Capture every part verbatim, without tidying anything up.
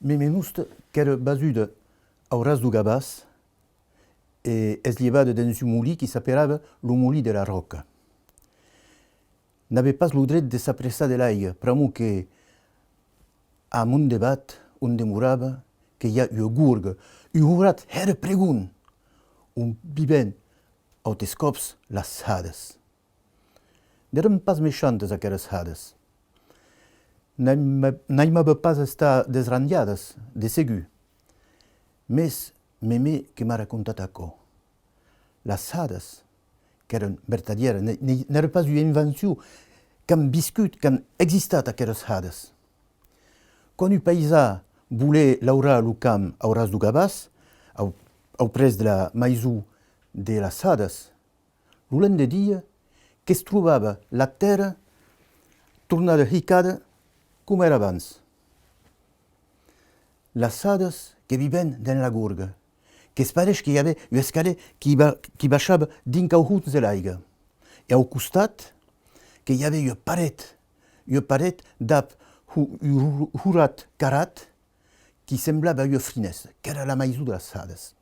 Mémé Mouste qu'èra basuda au ras deu Gavàs e es lievada dens un molin qui s'aperava lo molin de la Ròca. N'avè pas lo dret de s'apressar de l'aiga, pr'amor que a Montdebat, on demorava, que i a ua gorga, un horat hèra pregond, on vivèn autes còps las hadas. N'èran pas mechantas aqueras hadas. N'aima-, n'aimava pas estar desranjadas, de segur. Mès Mémé que m'a racontat aquò. Las hadas, qu'èran vertadièras, ne-, ne-, n'èra pas ua invencion, qu'an viscut, qu'an existat aqueras hadas. Quan un païsan volè laurar lo camp au ras deu Gavàs, au, au près de la maison de las hadas, lo lendedia que's trobava la tèrra tornada hicada coma èra abans. Las hadas que vivèn dens la gorga, que's pareish que i avè un escalèr qui ba-, qui baishava dinc au hons de l'aiga. E au costat, que i avè ua paret, ua paret dab ho-, un ho-, horat carrat qui semblava ua frinèsta, qu'èra la maison de las hadas.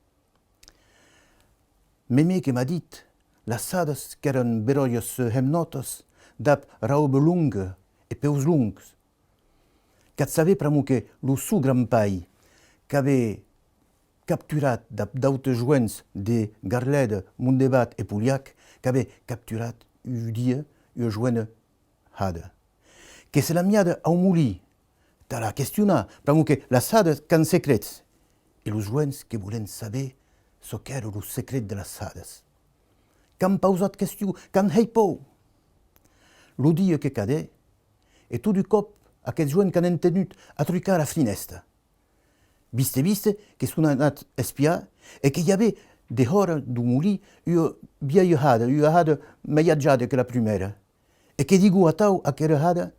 Mémé que m'a dit, las hadas qu'èran beròias hemnòtas, dab rauba longa e peus longs. Qu'ac sabè pr'amor que lo son gran-pair, qu'avè capturat dab d'autes joens de Garlèda, Montdebat e Polhac, qu'avè capturat un dia ua joena hada. Que se l'an miada au molin, tà la questionar, pr'amor que las hadas qu'an secrets. E los joens que volèn saber çò qu'èra lo secret de las hadas. Qu'an pausat question, qu'an hèit paur. Lo dia que cadè, e tot d'un còp aqueths joens qu'an entenut a trucar a la frinèsta. Viste, viste, que son anats espiar e que i avè dehòra deu molin ua vielha hada, ua hada mei atjada que la prumèra. E que digó atau aquera hada: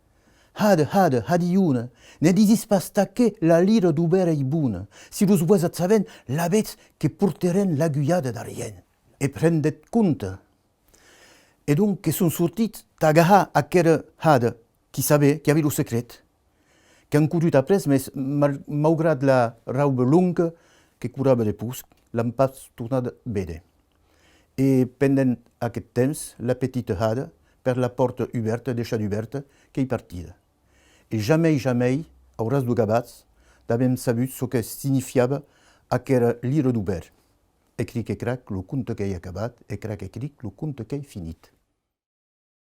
Hada, hada, hadilhona, ne disitz pas tà qué la lira deu bèr ei bona. Si los boès ac sabèn, lavetz que porterèn l'agulhada d'argent. E prendètz compte. E donc que son sortits tà agahar aquera hada qui sabè, qui avè lo secret. Qu'an corrut après, mès mal-, maugrat la rauba longa que corrava de pus, l'an pas tornada véder. E pendent aqueth temps, la petita hada, per la pòrta ubèrta, deishada ubèrta, qu'ei partida. E jamei, jamei, au ras deu Gavàs, n'avem sabut çò que signifiava aquera lira deu bèr. E cric e crac, lo conte qu'ei acabat, e crac e cric, lo conte qu'ei finit.